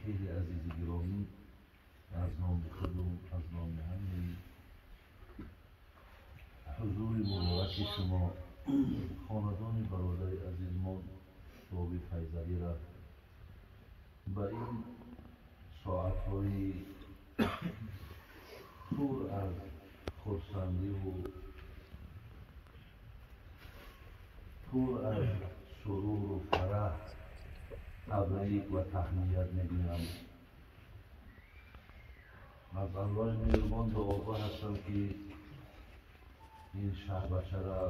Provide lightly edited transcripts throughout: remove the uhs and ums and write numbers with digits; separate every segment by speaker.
Speaker 1: хеле азизи гиромӣ, аз номи худум, аз номи ҳамаи ҳузури мубораки шумо, хонадони бародари азизмон Боби Файзалиро ба ин соатҳои пур аз хурсандиву пур аз суруру фараҳ табрик ва таҳният мегӯям. Аз Аллоҳи меҳрубон дуогӯ ҳастам, ки ин шаҳбачара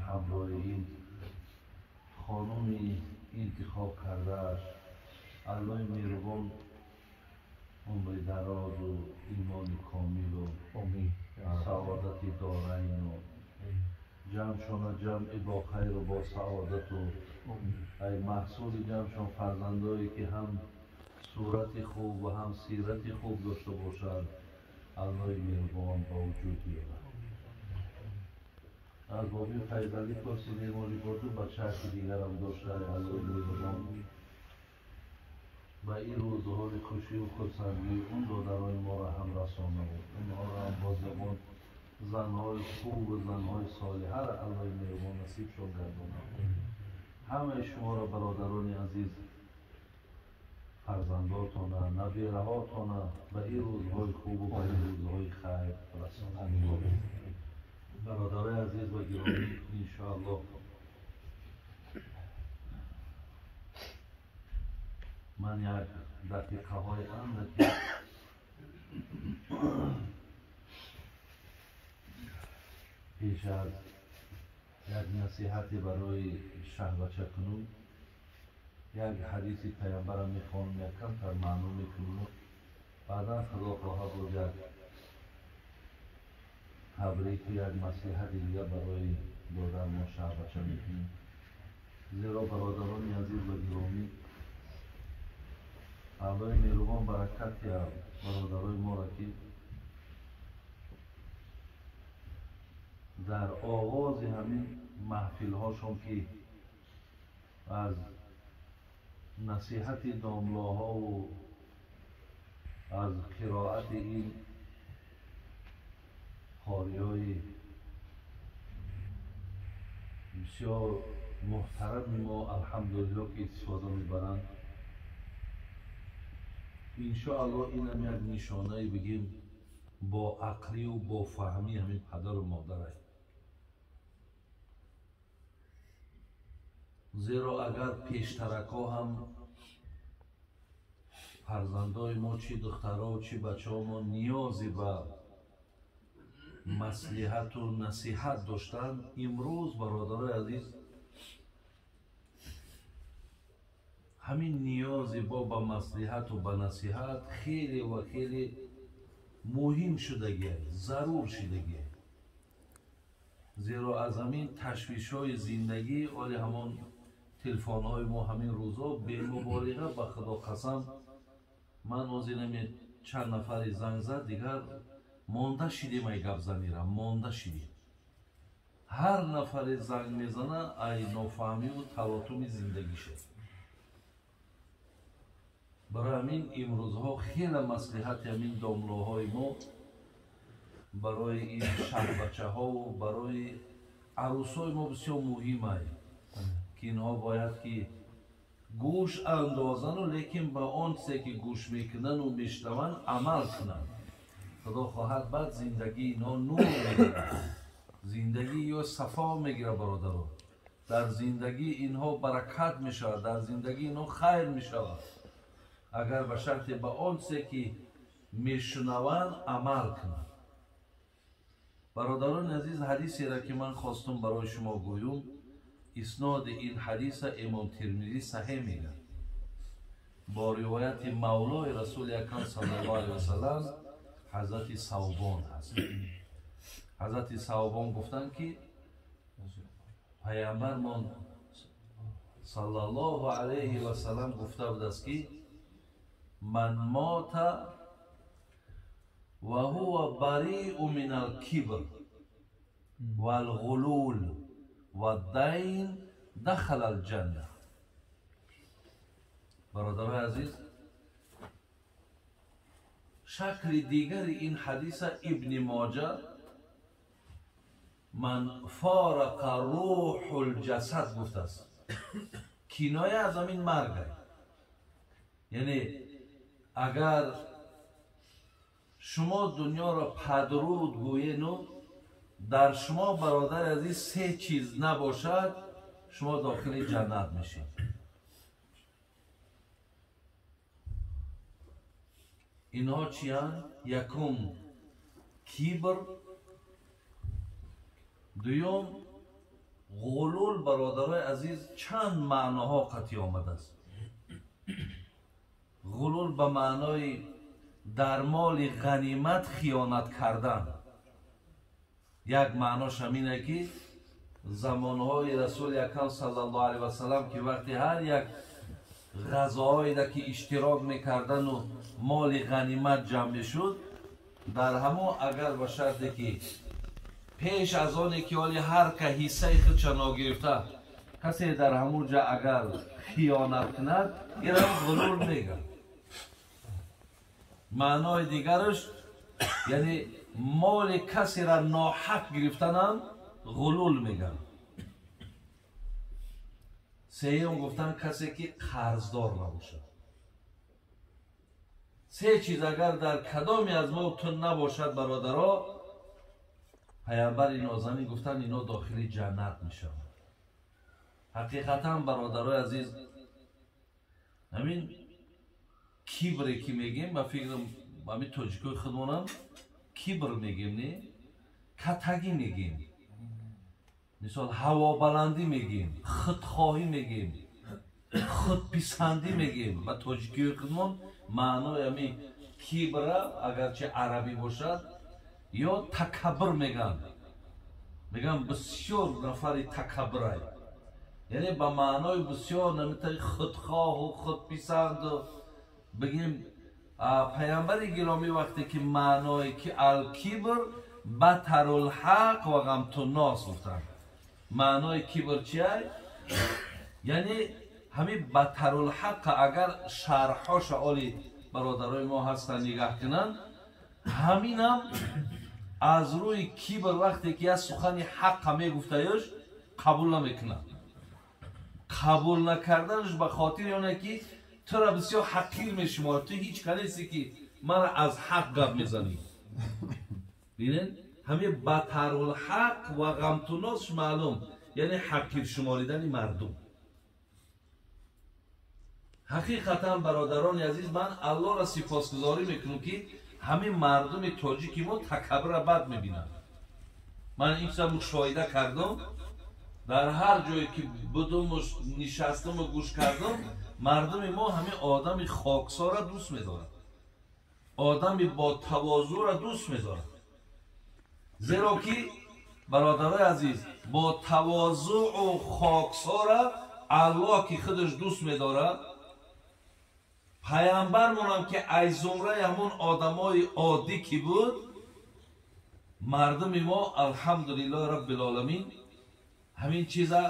Speaker 1: ҳамроҳи ин хонуми интихоб кардааш Аллоҳи меҳрубон умри дарозу имони комилу саодати дорайну ҷамъшона ҷамъи бо хайру бо саодату ай маҳсули ҷамъшон фарзандое ки ҳам сурати хуб ва ҳам сирати хуб дошта бошанд, Аллоҳи меҳрубон ба вуҷуд биёрад. Аз Боби Файзалӣ пурсидем, оли бо ду бачаки дигарам дошта, Аллоҳи меҳрубон ба ин рӯзҳои хушию хурсандӣ он додарои моро ҳам расонаву онҳоро ҳам бо забон занҳои хубу занҳои солиҳаро Аллоҳи меҳрубон насибшон гардонад. Ҳамаи шуморо, бародарони азиз, фарзандотона, набираҳотона ба ин рӯзҳои хубу ба ин рӯзҳои хайр расонад. Бародарои азиз ва гиромӣ, иншоаллоҳ ман як дақиқаҳои андаке пеш аз як насиҳате барои шаҳбача кунум, як ҳадиси паямбарам мехонам, як камтар маъно мекунам, баъдан худо хоҳад боз як табрику як маслиҳати дига барои додармо шаҳбача мекунем. Зеро бародарони азиз ва гиромӣ, Аллоҳи меҳрубон баракат диҳад бародарои моро, ки дар оғози ҳамин маҳфилҳошон, ки аз насиҳати домлоҳову аз қироати ин қориҳои бисёр муҳтарами мо алҳамдулиллоҳ ки истифода мебаранд, иншоаллоҳ инам як нишонае бигем бо ақлию бо фаҳмӣ ҳамин падару модарай. Зеро агар пештаракҳо ҳам фарзандои мо, чи духтаро, чи бачаҳо мо ниёзе ба маслиҳату насиҳат доштанд, имрӯз бародарои азиз ҳамин ниёзе бо ба маслиҳату ба насиҳат хеле ва хеле муҳим шудагиа, зарур шудагиа. Зеро аз ҳамин ташвишҳои зиндагӣ, оли ҳамон телефонҳои мо ҳамин рӯзҳо бемуболиға, ба худо қасам, ман озинаме чанд нафаре занг зад, дигар монда шидем, ай гапзанира монда шидем. Ҳар нафаре занг мезана, ай нофаҳмиву талотуми зиндагиша. Барои ҳамин имрӯзҳо хеле маслиҳати ҳамин домлоҳои мо барои ин шаҳбачаҳову барои арӯсҳои мо бисёр муҳим ай, ки инҳо бояд ки гӯш андозану лекин ба он чизе ки гӯш мекунану мешунаванд амал кунанд. Худо хоҳад баъд зиндагии инҳо нур мегирад, зиндагии ё сафо мегирад. Бародаро, дар зиндагии инҳо баракат мешавад, дар зиндагии инҳо хайр мешавад, агар ба шарте ба он чизе ки мешунаванд амал кунанд. Бародарони азиз, ҳадисеро ки ман хостум барои шумо гӯюм, исноди ин ҳадиса Имом Тирмизӣ саҳеҳ мегӯяд бо ривояти мавлои Расули Акрам саллаллоҳу алайҳи васаллам ҳазрати Савбон ҳаст. Ҳазрати Савбон гуфтанд, ки паямбармон саллаллоҳу алайҳи васаллам гуфта будааст, ки ман мота ва ҳува бариу мин алкибр валғулул ваддайн дахала алҷанна. Бародарои азиз, Шакли дигари ин ҳадиса Ибни Моҷа ман фарақа рӯҳул ҷасад гуфтааст. Киноя аз ҳамин марг аст. Яъне агар шумо дунёро падруд гӯену дар шумо бародари азиз се чиз набошад, шумо дохили ҷаннат мешед. Инҳо чиянд? Якум кибр, дуюм ғулул. Бародарои азиз, чанд маъноҳо қатъӣ омадааст. Ғулул ба маънои дар моли ғанимат хиёнат кардан. Як маънош ҳамине ки замонҳои Расули Акрам саллаллоҳу алайҳи васаллам ки вақти ҳар як ғазоҳоеда ки иштирок мекардану моли ғанимат ҷамъ мешуд, дар ҳамон агар ба шарте ки пеш аз оне ки оли ҳар ка ҳиссаи худша ногирифта, касе дар ҳамон ҷа агар хиёнат кунад, инам ғулул мегӯяд. Маънои дигараш яъне моли касера ноҳақ гирифтанам ғулул мегӯянд. Сеюм гуфтан касе ки қарздор набошад. Се чиз агар дар кадоме аз мо ту набошад, бародаро, паямбари нозанин гуфтан ино дохили ҷаннат мешаванд. Ҳақиқатан бародарои азиз, ҳамин кибре ки мегем, ба фикрам ҳамин тоҷикои худмонам кибр мегем, не катагӣ мегем, мисол ҳавобаландӣ мегем, худхоҳӣ мегем, худписандӣ мегем. Ба тоҷикиҳои худмон маънои ҳамин кибра агарчи арабӣ бошад ё такаббур мегӯянд. Мегӯянд бисёр нафари такаббурай, яъне ба маънои бисёр намитаи худхоҳу худписанду бигем. Паямбари гиромӣ вақте ки маъное ки алкибр батарулҳақ ва ғамтуннос гуфтанд. Маънои кибр чиай? Яъне ҳамин батарулҳаққа агар шарҳҳоша оли бародарои мо ҳастанд нигаҳ кунанд, ҳаминам аз рӯи кибр вақте ки як сухани ҳаққа мегуфтаёш қабул намекунад. Қабул накарданаш ба хотири оне ки тура бисёр ҳақир мешуморад, ту ҳеҷ канесӣ ки мара аз ҳақ гап мезанӣ. Бинед, ҳамин батарулҳақ ва ғамтуннос маълум, яъне ҳақир шуморидани мардум. Ҳақиқатан бародарони азиз, ман Аллоҳро сипосгузорӣ мекунам ки ҳамин мардуми тоҷики мо такаббурро бад мебинанд. Ман ин чиза мушоҳида кардам, дар ҳар ҷое ки будуму нишастаму гӯш кардам, мардуми мо ҳамин одами хоксорро дӯст медорад, одами бо тавозӯро дӯст медорад. Зеро ки бародарои азиз, бо тавозӯу хоксора Аллоҳ ки худаш дӯст медорад, паямбармонам ки аз зумраи ҳамон одамои оддӣ ки буд, мардуми мо алҳамдулиллоҳи раббил-оламин ҳамин чиза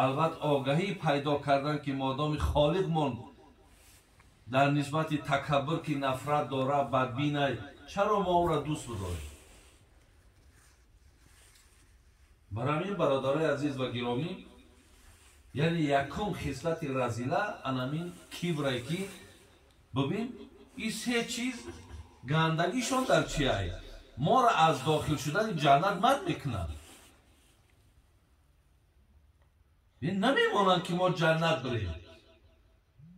Speaker 1: албат огаҳӣ пайдо кардан ки модоми холиқмон дар нисбати такаббур ки нафрат дорад, бадбинай, чаро мо ӯро дӯст бидорем? Барои ҳамин бародарои азиз ва гиромӣ, яъне якум хислати разила анамин кибрае ки бибин, ин се чиз гандагишон дар чиай? Моро аз дохил шудани ҷаннат манъ мекунанд. Намемонанд ки мо ҷаннат бирем.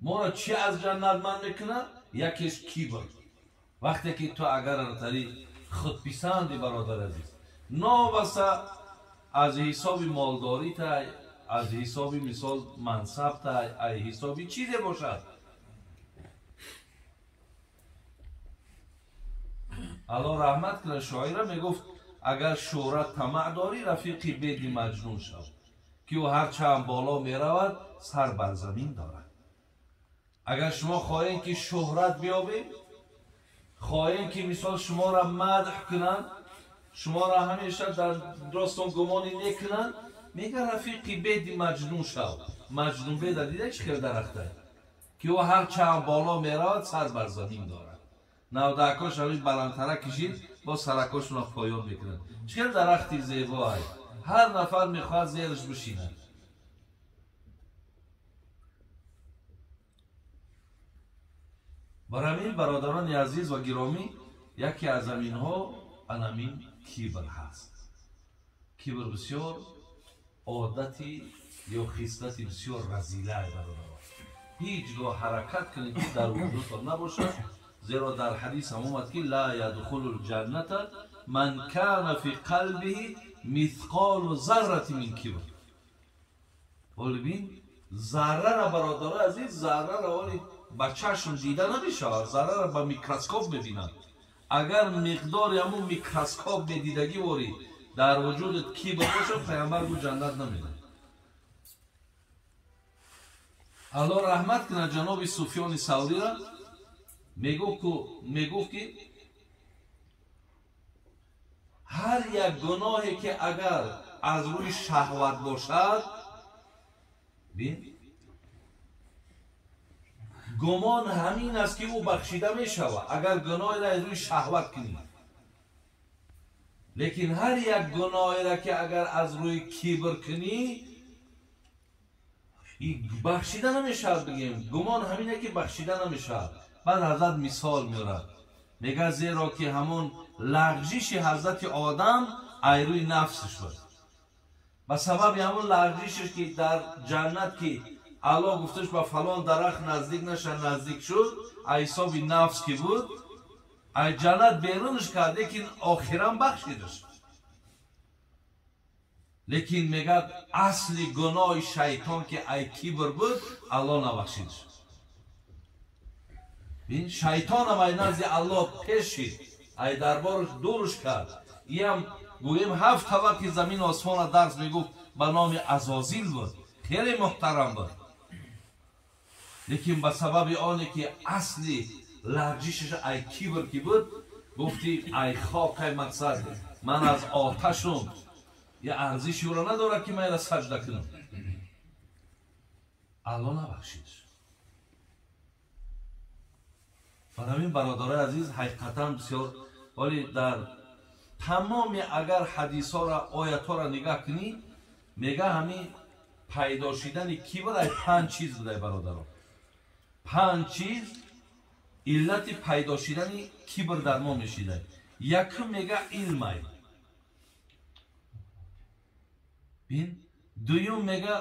Speaker 1: Моро чи аз ҷаннат манъ мекунад? Якеш кибр. Вақте ки ту агар тари худписанди, бародар азиз, новаса аз ҳисоби молдоритай, аз ҳисоби мисол мансабтай, аз ҳисоби чизе бошад, Аллоҳ раҳмат кунад шоира мегуфт: агар шӯҳрат тамаъ дорӣ, рафиқи беди маҷнун шав, ки ӯ ҳарчанд боло меравад, сар бар замин дорад. Агар шумо хоҳед ки шӯҳрат биёбед, хоҳед ки мисол шуморо мадҳ кунанд, шуморо ҳамеша дар ростон гумони некунанд, мега рафиқи беди маҷнун шав. Маҷнун беда дида чӣ хел дарахта, ки ӯ ҳарчанд боло меравад, сар бар замин дорад. Навдаакош ҳамин баландтара кишид, бо саракошона поён мекунад. Чӣ хел дарахти зебоай, ҳар нафар мехоҳад зераш бишинад. Бар ҳамин бародарони азиз ва гиромӣ, яке аз ҳаминҳо анамин кибр ҳаст. Кибр бисёр одати ё хислати бисёр разилае бародарон. Ҳеҷ гоҳ ҳаракат кунед ки дар вуҷудтон набошад, зеро дар ҳадис ҳам омад ки ла ядхулу лҷанната ман кана фи қалбиҳи мисқолу заррати мин кибр. Оли бин, заррара бародарои азиз, заррара оли ба чашм дида намешавад, заррара ба микроскоп мебинанд. Агар миқдори ҳамун микроскоп медидагӣ ворӣ дар вуҷудат кибр бошад, пайғамбар гу ҷаннат намедад. Аллоҳ раҳмат кунад ҷаноби Суфёни Саврира, мегуфт ки ҳар як гуноҳе ки агар аз рӯи шаҳват бошад, бин, гумон ҳамин аст ки ӯ бахшида мешавад, агар гуноҳеро аз рӯи шаҳват кунӣ. Лекин ҳар як гуноҳеро ки агар аз рӯи кибр кунӣ, бахшида намешавад. Бигем, гумон ҳамине ки бахшида намешавад. Баъд ҳазрат мисол меорад, мегӯяд зеро ки ҳамон лағжиши ҳазрати одам айрӯи нафсш буд. Ба сабаби ҳамон лағжишаш ки дар ҷаннат ки Аллоҳ гуфташ ба фалон дарахт наздик наша, наздик шуд, ҳисоби нафс ки буд, ай ҷаннат берунаш кард, лекин охиран бахшидаш. Лекин мегӯяд асли гуноҳи шайтон ки ай кибр буд, Аллоҳ набахшидаш. Бин, шайтонам ай назди Аллоҳ пешид, ай дарбораш дурш кард. Иам гӯем ҳафт табақи замин осмона дарс мегуфт, ба номи Азозил буд, хеле муҳтарам буд. Лекин ба сабаби оне ки асли лағжишаш ай кибр ки буд, гуфти ай хок, ай мақсад ман аз оташум, я арзиши ӯро надорад ки ман ира саҷда кунам. Аллоҳ набахшидаш. Барои бародарои азиз, ҳақиқатан бисёр вале дар тамоми агар ҳадисҳоро, оятҳоро нигаҳ кунӣ, мега ҳамин пайдо шидани кибр ай панҷ чиз будай бародарон. Панҷ чиз иллати пайдо шидани кибр дар мо мешидай. Якум мега илмай. Бин, дуюм мега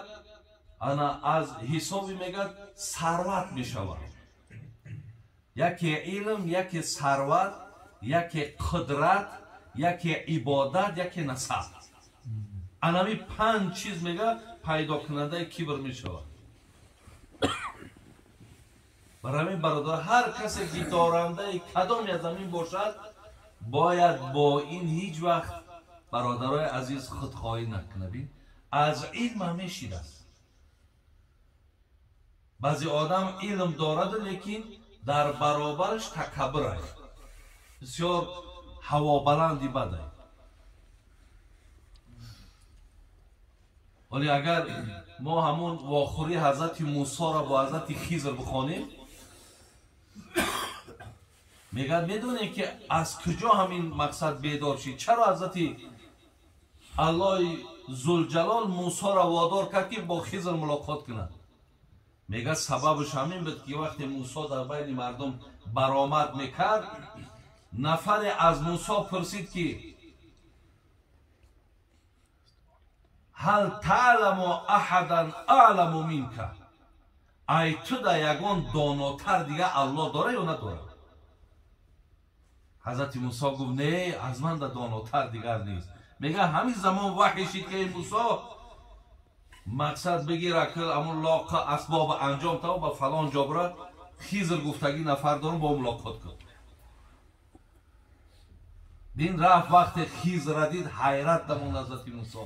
Speaker 1: ана аз ҳисоби мега сарват мешавад. Яке илм, яке сарват, яке қудрат, яке ибодат, яке насаб. Анами панҷ чиз мега пайдокунандаи кибр мешавад. Барои бародар, ҳар касе ки дорандаи кадоме аз замин бошад, бояд бо ин ҳеҷ вақт бародарои азиз худхоҳӣ накунад. Бин, аз илм ҳам мешидааст. Баъзе одам илм дорад, лекин дар баробараш такаббур аст, бисёр ҳавобаланди бад аст. Вале агар мо ҳамон вохӯрии ҳазрати Мусоро бо ҳазрати Хизр бихонем, мегӯяд медонем ки аз куҷо ҳамин мақсад бедор шид. Чаро ҳазрати Аллоҳи Зулҷалол Мусоро водор кард ки бо Хизр мулоқот кунад? Мегӯяд сабабаш ҳамин буд ки вақте Мусо дар байни мардум баромад мекард, нафаре аз Мусо пурсид ки ҳал таъламу аҳадан аъламу минка, ай ту да ягон донотар дига Аллоҳ дора ё надорад? Ҳазрати Мусо гуфт не, аз ман да донотар дигар нест. Мегӯяд ҳамин замон ваҳй шид ки эй Мусо, мақсад бигира ки ҳамон лоқа асбоба анҷом тав ба фалон ҷо бира, Хизр гуфтагӣ нафар дорам, бо мулоқот кун. Бин, рафт, вақте Хизра дид, ҳайрат дамонд ҳазрати Мусо.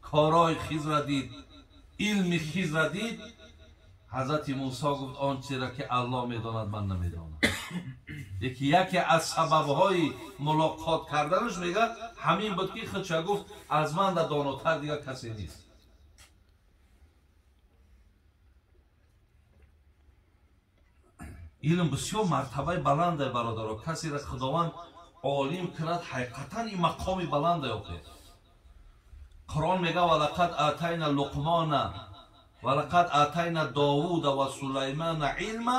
Speaker 1: Корҳои Хизра дид, илми Хизра дид. Ҳазрати Мусо гуфт он чизеро ки Аллоҳ медонад, ман намедонам. Яке аз сабабҳои мулоқот карданаш мегӯяд ҳамин буд ки худша гуфт аз ман да донотар дигар касе нест. Илм бисёр мартабаи баланде, бародаро. Касеро Худованд олим кунад, ҳақиқатан ин мақоми баланде охир. Қуръон мега: валақад атайна Луқмона валақад атайна Довуда ва Сулаймана илма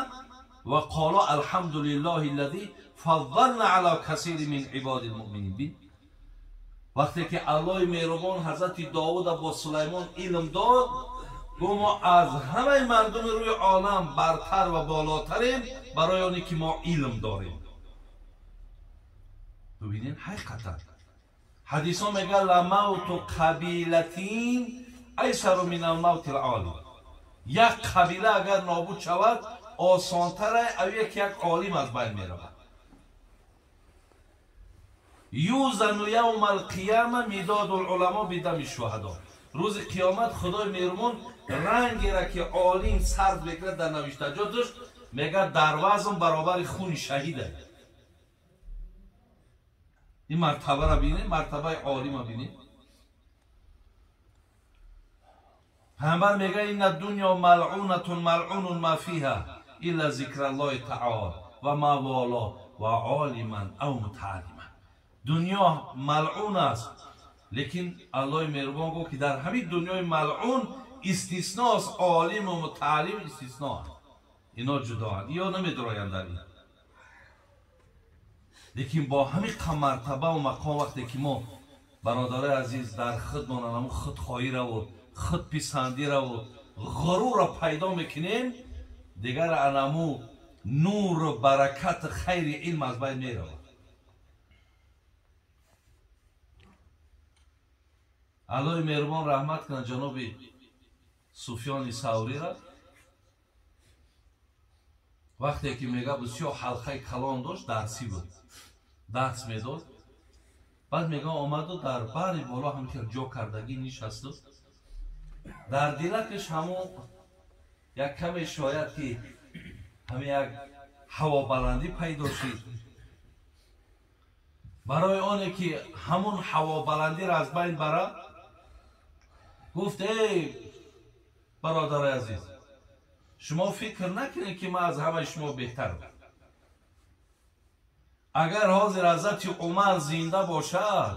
Speaker 1: ва қола алҳамдулиллаҳи аллази фаззална ала касири мин ибодил муъминин. Бин, вақте ки Аллоҳи меҳрубон ҳазрати Довуда бо Сулаймон илм дод, гуфт мо аз ҳамаи мардуми рӯи олам бартар ва болотарем барои оне ки мо илм дорем. Бибинед, ҳақиқатан ҳадисҳо мегӯяд: ламавту қабилатин айсару минал мавтил олим. Як қабила агар нобуд шавад, осонтар аве ки як олим аз байн меравад. Юзану явма алқияма мидоду луламо бидами шуҳадо. Рӯзи қиёмат Худои меҳрубон рангеро ки олим сарф мекунад дар навиштаҷоташ, мегӯяд дар вазн баробари хуни шаҳида. Ин мартабаро бинед, мартабаи олима бинед. Паямбар мегӯяд: инна дунё малъунатун малъунун ма фиҳа илла зикраллоҳи таъола ва ма воло ва олиман ав мутааллиман. Дунё малъун аст, лекин Аллоҳи меҳрубон гуфт ки дар ҳамин дунёи малъун истисно аст, олиму мутааллим истисно аст. Ино ҷудоанд, ё намедуроянд дар ин. Лекин бо ҳамин мартаба ва мақом вақте ки мо, бародарои азиз, дар худмон ҳамун худхоҳираву худписандираву ғурурро пайдо мекунем, дигар анаму нуру баракати хайри илм аз байн меравад. Аллоҳи меҳрубон раҳмат кунад ҷаноби Суфёни Саврира. Вақте ки мега бисёр ҳалқаи калон дошт, дарсӣ буд, дарс медод. Баъд мега омаду дар бари боло ҳам хел ҷо кардагӣ нишасту дар дилакаш ҳамун як каме шояд ки ҳамин як ҳавобаландӣ пайдо шид. Барои оне ки ҳамун ҳавобаландиро аз байн барад, гуфт: эй бародари азиз, шумо фикр накунед ки ман аз ҳамаи шумо беҳтарам. Агар ҳозир ҳазрати Умар зинда бошад,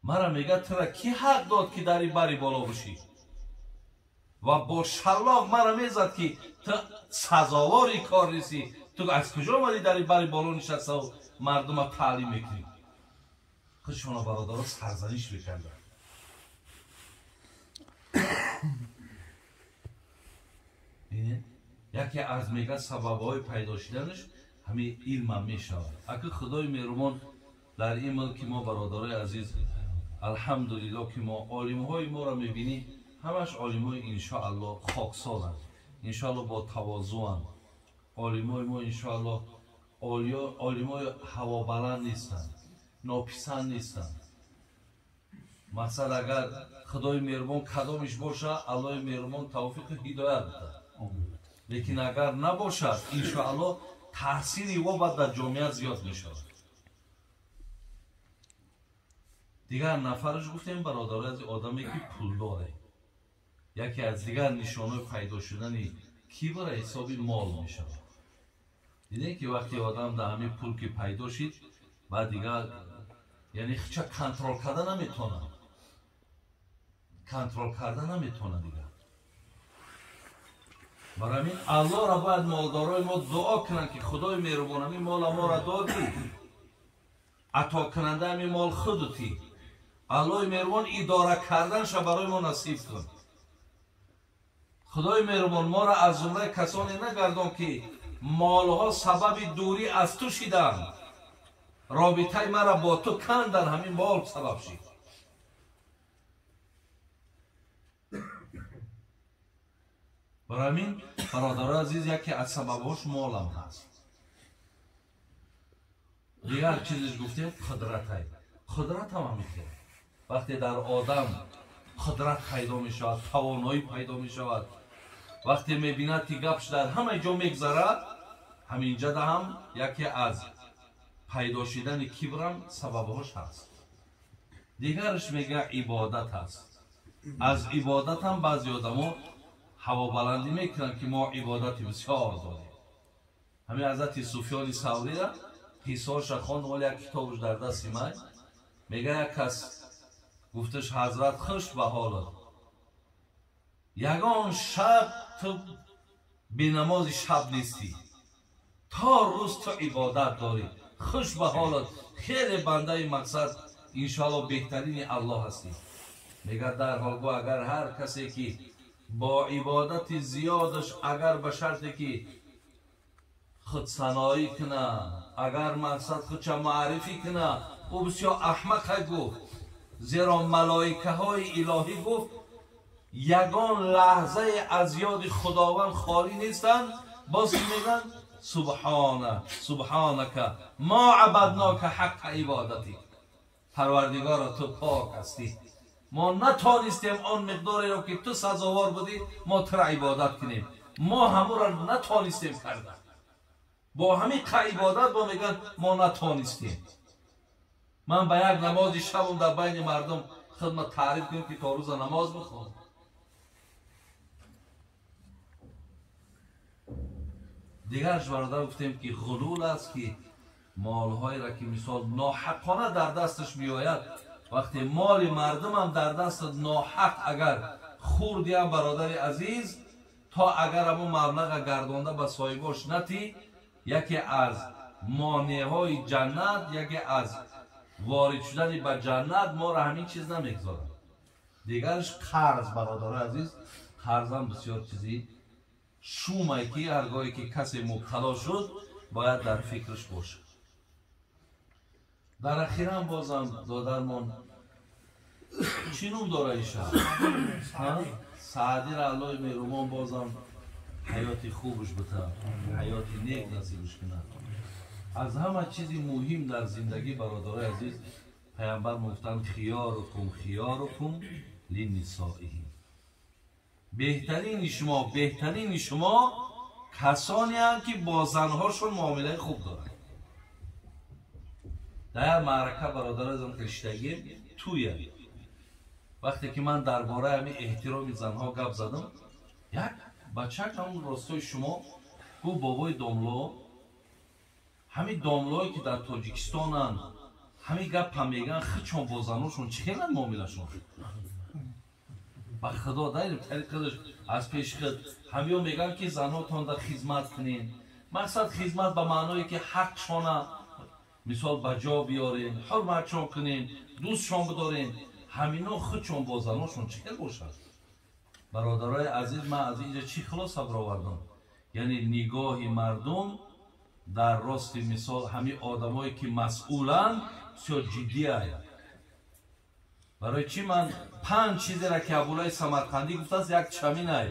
Speaker 1: мара мегӯяд тура кӣ ҳақ дод ки дар ин бари боло бошӣ? Ва бо шаллоқ мара мезад ки ту сазовори кор нестӣ, ту аз куҷо омадӣ дар ин бари боло нишаставу мардума таълим мекунӣ? Худшона бародаро сарзаниш мекарданд. Яке аз мега сабабҳои пайдо шуданаш ҳамин илмам мешавад. Аки Худои меҳрубон дар ин мулки мо, бародарои азиз, алҳамдулиллоҳ ки мо олимҳои моро мебинӣ, ҳамаш олимҳои иншоаллоҳ хоксоланд, иншоаллоҳ бо тавозуанд. Олимҳои мо иншоаллоҳ олимҳои ҳавобаланд нестанд, нописанд нестанд. Мақсад агар Худои меҳрубон кадомиш боша, Аллоҳи меҳрубон тавфиқу ҳидоят бидад. Лекин агар набошад, иншоаллоҳ таъсири во баъд дар ҷомеа зиёд мешавад. Дигар нафараш гуфтем, бародари аз одаме ки пулдоре, яке аз дигар нишонҳои пайдо шудани кибр ҳисоби мол мешавад. Дидем ки вақте одам дар ҳамин пул ки пайдо шид, баъд дигар яъне хича контрол карда наметавонад, контрол карда наметавонад дигар. Барои ҳамин Аллоҳро бояд молдорои мо дуо кунанд ки Худои меҳрубон ҳамин мола моро додӣ, атокунанда ҳамин мол худутӣ, Аллоҳи меҳрубон идора карданша барои мо насиб кун. Худои меҳрубон моро аз зумраи касоне нагардон ки молҳо сабаби дурӣ аз ту шиданд, робитаи маро бо ту кандан, ҳамин мол сабаб шид. Барои ҳамин бародарои азиз, яке аз сабабҳош молам ҳаст. Дигар чизеш гуфтем қудратай. Қудрат ҳам ҳамин хел. Вақте дар одам қудрат пайдо мешавад, тавоноӣ пайдо мешавад, вақте мебинад ки гапш дар ҳамаи ҷо мегзарад, ҳаминҷада ҳам яке аз пайдо шидани кибрам сабабҳош ҳаст. Дигараш мега ибодат аст. Аз ибодат ҳам баъзе одамо ҳавобаландӣ мекунанд, ки мо ибодати бисёр дорем. Ҳамин ҳазрати Суфёни Саврира қиссаҳоша хонд, вале як китобаш дар дасти ман. Мега як кас гуфташ: ҳазрат, хуш ба ҳолат, ягон шаб ту бенамози шаб нестӣ, то рӯз ту ибодат дорӣ, хуш ба ҳолат, хеле бандаи мақсад, иншоалло беҳтарини Аллоҳ ҳастӣ. Мега дарҳол гӯ агар ҳар касе ки бо ибодати зиёдаш, агар ба шарте ки худсаноӣ куна, агар мақсад худша маърифӣ куна, ӯ бисёр аҳмақа гуфт. Зеро малоикаҳои илоҳӣ гуфт ягон лаҳзае аз ёди Худованд холӣ нестанд. Боз ки мегӯянд? Субҳона субҳонака мо абаднока ҳаққа ибодатик. Парвардигоро, ту пок ҳастӣ, мо натонистем он миқдореро ки ту сазовор будӣ мо тура ибодат кунем, мо ҳамонро натонистем карда. Бо ҳамин қа ибодат бо мегӯянд мо натонистем. Ман ба як намози шабам дар байни мардум хидмат таъриф кунем ки то рӯза намоз бихонам. Дигарш бародар гуфтем ки ғулул аст, ки молҳоеро ки мисол ноҳаққона дар дасташ меояд, вақте моли мардумам дар дастат ноҳақ агар хурдиам, бародари азиз, то агар ҳамон маблаға гардонда ба соҳибош натӣ, яке аз монеъҳои ҷаннат, яке аз ворид шудани ба ҷаннат моро ҳамин чиз намегузорад. Дигарш қарз, бародари азиз, қарзам бисёр чизи шумае ки ҳаргоҳе ки касе мубтало шуд бояд дар фикраш бошад. Дар ахирам бозам додармон чӣ ном дора иша? Саъдира Аллоҳи меҳрубон бозам ҳаёти хубаш бита, ҳаёти нек насибаш кунад. Аз ҳама чизи муҳим дар зиндагӣ, бародарои азиз, паямбар мегуфтанд: хиёрукум хиёрукум линнисоиҳим. Беҳтарини шумо, беҳтарини шумо касонеанд ки бо занҳошон муомилаи хуб доранд. Дар як маърака, бародарои азизам, киштагим туя. Вақте ки ман дар бораи ҳамин эҳтироми занҳо гап задам, як бачак ҳамон ростои шумо гуфт: бобои домло, ҳамин домлое ки дар Тоҷикистонанд, ҳамин гапа мегӯянд, хичон бо заношон чӣ хеланд муомилашон? Ба худо дайрем тариқаш аз пеши худ ҳамиё мегӯянд ки занотон дар хизмат кунед. Мақсад хизмат ба маъное ки ҳақшона мисол ба ҷо биёрен, ҳурматшон кунен, дӯстшон бидорен. Ҳамино худшон бо заношон чӣ хел бошад? Бародарои азиз, ман аз инҷа чӣ хулоса баровардам? Яъне нигоҳи мардум дар рости мисол ҳамин одамое ки масъуланд бисёр ҷиддӣ аяд. Барои чӣ ман панҷ чизеро ки Абулай Самарқандӣ гуфтааст, як чаминай.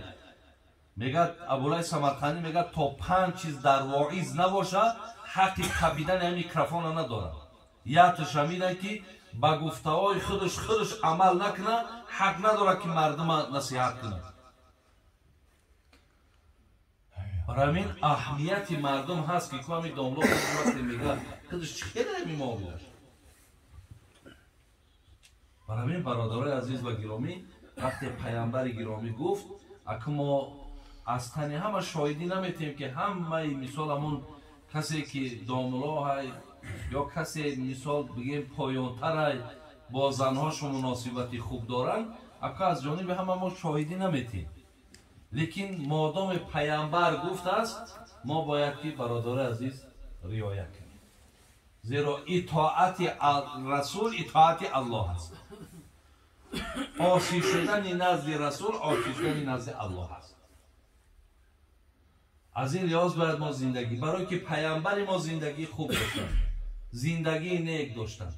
Speaker 1: Мегӯяд Абулай Самарқандӣ, мегӯяд то панҷ чиз дар воиз набошад, ҳаққи қабидани ҳамин микрофонро надорад. Якташ ҳаминай ки ба гуфтаҳои худаш худаш амал накунад, ҳақ надорад ки мардума насиҳат кунад. Барои ҳамин аҳамияти мардум ҳаст ки ҳамин домло вақте мегӯяд худаш чӣ хеле ҳамин муомилаш. Барои ҳамин бародарои азиз ва гиромӣ, вақте паямбари гиромӣ гуфт, аку мо аз тани ҳама шоҳидӣ наметиҳем ки ҳамаи мисол ҳамон касе ки домлоҳай ё касе мисол бигем поёнтарай бо занҳошон муносибати хуб доранд, аку аз ҷониби ҳама мо шоҳидӣ наметиҳем. Лекин модоме паямбар гуфтааст, мо бояд ки бародарои азиз риоя кунем. Зеро итоати расул итоати Аллоҳ аст. Осӣ шудани назди расул осӣ шудани назди Аллоҳ аст. Аз ин лиҳоз бояд мо зиндагӣ, барое ки паямбари мо зиндагии хуб доштанд, зиндагии нек доштанд.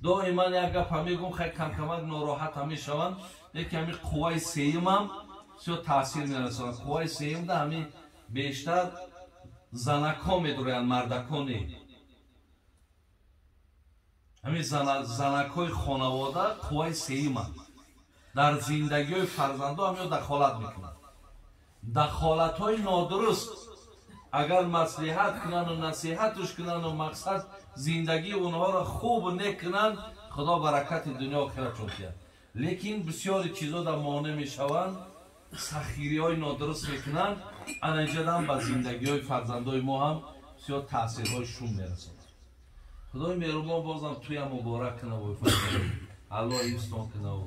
Speaker 1: Доиман як гапа мегӯм, хай камкамак нороҳата мешаванд, лекин ҳамин қувваи сеюмам бисёр таъсир мерасонад. Қувваи сеюмда ҳамин бештар занакҳо медураянд, мардакҳо не. Ҳамин занакҳои хонавода қувваи сеюманд. Дар зиндагиҳои фарзандҳо ҳамиё дахолат мекунанд. Дахолатҳои нодуруст агар маслиҳат кунанду насиҳатш кунанду мақсад зиндагии онҳоро хуб нек кунанд, Худо баракати дунё охиратшон диҳад. Лекин бисёри чизо дар монеъ мешаванд. сахтгириҳои нодуруст мекунанд, ана инҷадам ба зиндагиҳои фарзандои мо ҳам бисёр таъсирҳои шум мерасонад. Худои меҳрубон бозам туям муборак кунаву Аллоҳ ҳифзтон кунаву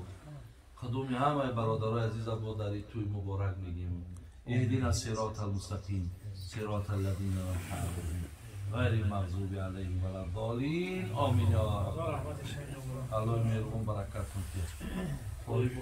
Speaker 1: қудуми ҳамаи бародарои азиза бо дар туй муборак мегӯем. اهدنا الصراط المستقيم صراط الذين أنعمت عليهم غير المغضوب عليهم ولا الضالين آمين. یا رب. Аллоҳи меҳрубон баракатон диҳад.